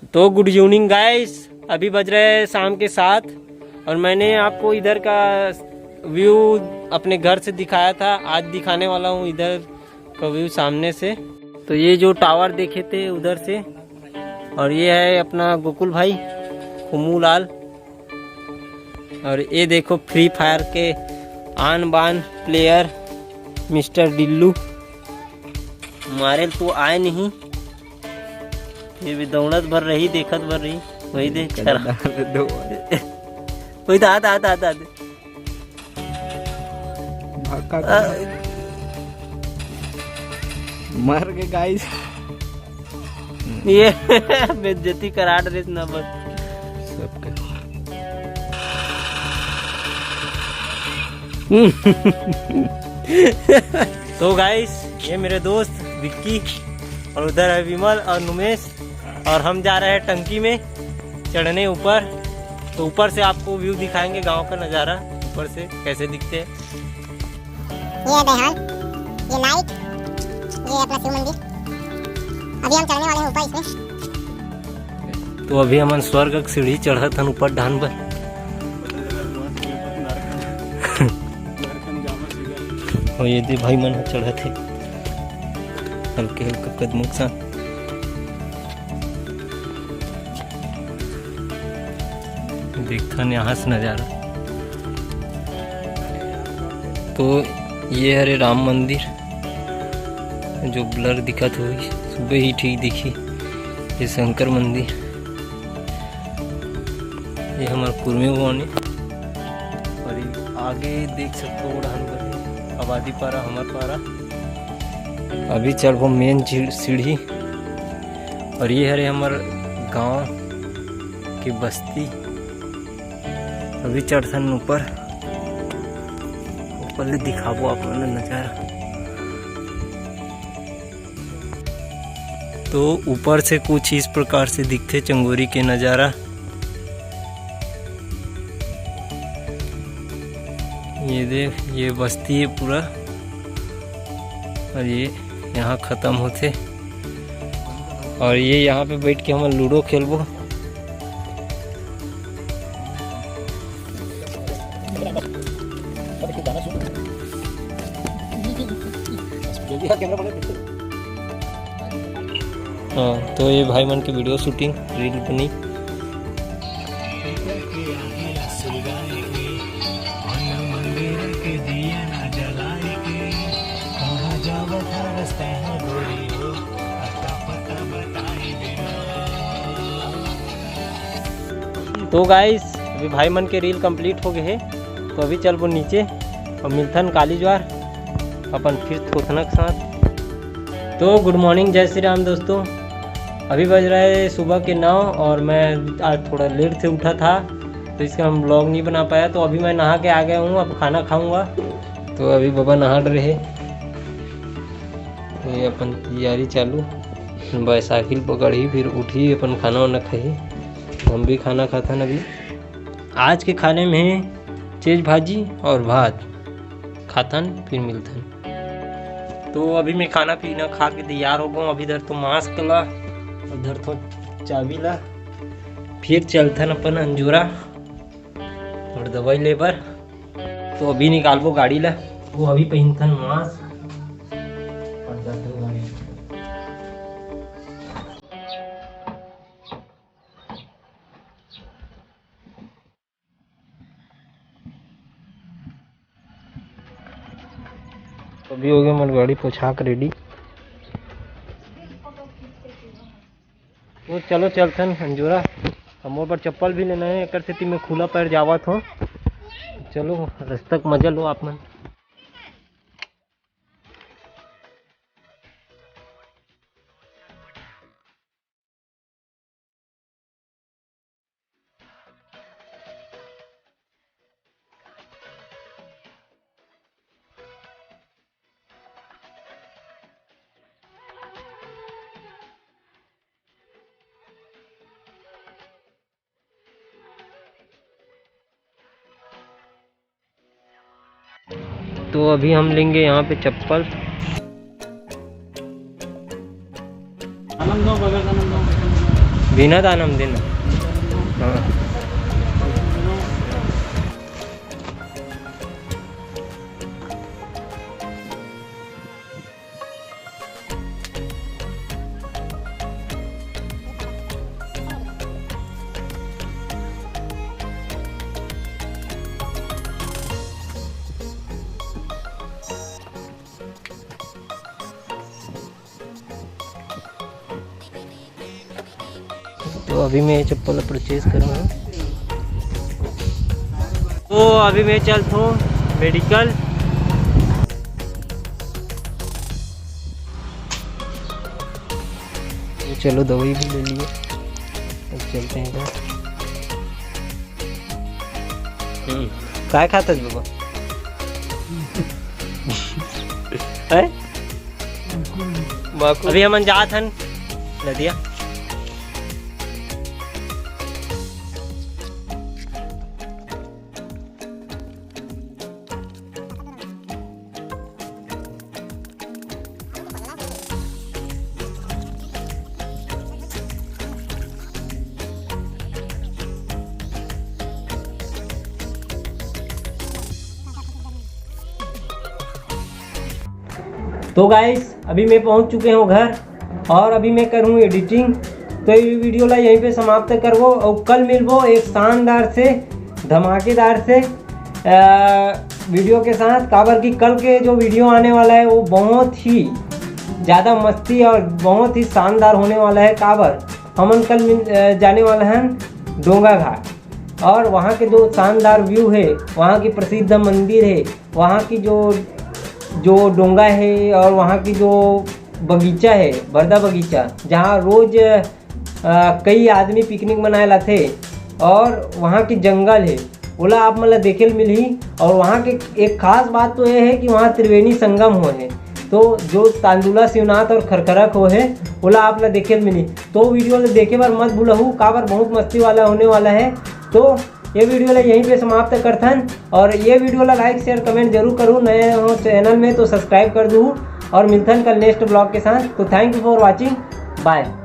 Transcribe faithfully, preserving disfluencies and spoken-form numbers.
तो गुड इवनिंग गाइस, अभी बज रहे हैं शाम के सात और मैंने आपको इधर का व्यू अपने घर से दिखाया था, आज दिखाने वाला हूँ इधर का व्यू सामने से। तो ये जो टावर देखे थे उधर से, और ये है अपना गोकुल भाई खुमू लाल, और ये देखो फ्री फायर के आन बान प्लेयर मिस्टर डिल्लू, मारे तो आए नहीं, ये भी दौड़त भर रही, देखत भर रही। वही दे, चला। दो। वही तो आता, आता, आता, आता। भाग का आ, मर गए गाइस। ये बेइज्जती करा रहे ना बस। सबका। तो गाइस, ये मेरे दोस्त विक्की और उधर है विमल और नुमेश, और हम जा रहे हैं टंकी में चढ़ने ऊपर। तो ऊपर से आपको व्यू दिखाएंगे गांव का नज़ारा, ऊपर से कैसे दिखते हैं। ये है दहल, ये लाइट, ये अपना शिव मंदिर। अभी हम चढ़ने वाले हैं ऊपर इसमें। तो अभी हमन स्वर्ग के सीढ़ी चढ़त हन ऊपर ढान पर। और ये दे भाई मन ह चढ़त हे हल्के हल्के कदमों के साथ। देखथन यहाँ से नज़ारा। तो ये हरे राम मंदिर, जो ब्लर दिखत होही, सुबह ही ठीक दिखी। ये शंकर मंदिर, ये हमर कुर्मी भवानी, और ये आगे देख सकथो उड़ान भरे आबादी पारा, हमर पारा। अभी चढ़बो मेन सीढ़ी, और ये हरे हमर गांव के बस्ती। अभी चढ़थन ऊपर, ऊपर ले दिखाबो आप मन ला नजारा। तो ऊपर से कुछ इस प्रकार से दिखथे चंगोरी के नजारा। ये देख, ये बस्ती है पूरा, और ये यहाँ खत्म होथे, और ये यहाँ पे बैठ के हम लूडो खेलबो। हाँ, तो ये भाई मन के वीडियो शूटिंग, रील बनी। तो गाइस, अभी भाई मन के रील कंप्लीट हो गए हे, तो अभी चलबो नीचे और मिलथन काली ज्वार अपन फिर थोथना के साथ। तो गुड मॉर्निंग, जय श्री राम दोस्तों। अभी बज रहा है सुबह के नौ और मैं आज थोड़ा लेट से उठा था, तो इसका हम ब्लॉग नहीं बना पाया। तो अभी मैं नहा के आ गया हूँ, अब खाना खाऊंगा। तो अभी बाबा नहा रहे, ये अपन तैयारी चालू, बैसाखी ल पकड़ही, फिर उठही, अपन खाना वाना खाही। हम भी खाना खाथन अभी। आज के खाने में चेज भाजी और भात खाथन, फिर मिलथन। तो अभी मैं खाना पीना खा के तैयार हो गया हूँ। अभी धर तो मास्क ला, और धर तो चाबी ला, फिर चलथन अपन अंजोरा और दवाई ले बर। तो अभी निकालबो गाड़ी ला, वो अभी पहिनथन मास्क और जाथन गाड़ी। अभी हो गया हमारी गाड़ी पोछाक रेडी। तो चलो चलथन अंजोरा। हमर बर चप्पल भी लेना है, एकर सेती मैं खुला पैर जावत हूँ। चलो, रस्ता के मजा लो आप मन। तो अभी हम लेंगे यहाँ पे चप्पल। आनंद हो, बगल आनंद हो। बिना दाना म देना। हाँ। तो अभी मैं ये चप्पल परचेज करूँगा। तो अभी मैं चलत हूँ मेडिकल। तो चलो, दवाई भी ले लिए, अब चलते हैं घर। हम्म, काय खात हस बाबा? हैं? अभी हमन जात हन नदिया। तो गाइस, अभी मैं पहुंच चुके हूं घर और अभी मैं करूं एडिटिंग। तो ये वीडियो ला यहीं पे समाप्त करबो और कल मिलबो एक शानदार से, धमाकेदार से, अ, वीडियो के साथ। काबर कि कल के जो वीडियो आने वाला है वो बहुत ही ज़्यादा मस्ती और बहुत ही शानदार होने वाला है। काबर हमन कल मिल, अ, जाने वाला हन डोंगा घाट और वहाँ के जो शानदार व्यू है, वहाँ की प्रसिद्ध मंदिर है, वहाँ की जो, जो डोंगा है और वहाँ की जो बगीचा है, बरदा बगीचा, जहाँ रोज, अ, कई आदमी पिकनिक मनाए ल आथे और वहाँ की जंगल है, ओला आप मन ल देखे ल मिलही। और वहाँ के एक खास बात तो ये है कि वहाँ त्रिवेणी संगम होए है, तो जो तांदुला शिवनाथ और खरखरा के होए है, ओला आप ल देखे ल मिलही। तो वीडियो ल देखे बर मत भूलहू, काबर बहुत मस्ती वाला होने वाला है। तो ये वीडियो ला यहीं पे समाप्त करथन और ये वीडियो ला like, share, comment जरूर करूँ। नए हो चैनल में तो सब्सक्राइब कर दूँ और मिलथन कल नेक्स्ट ब्लॉग के साथ। तो thank you for watching, bye।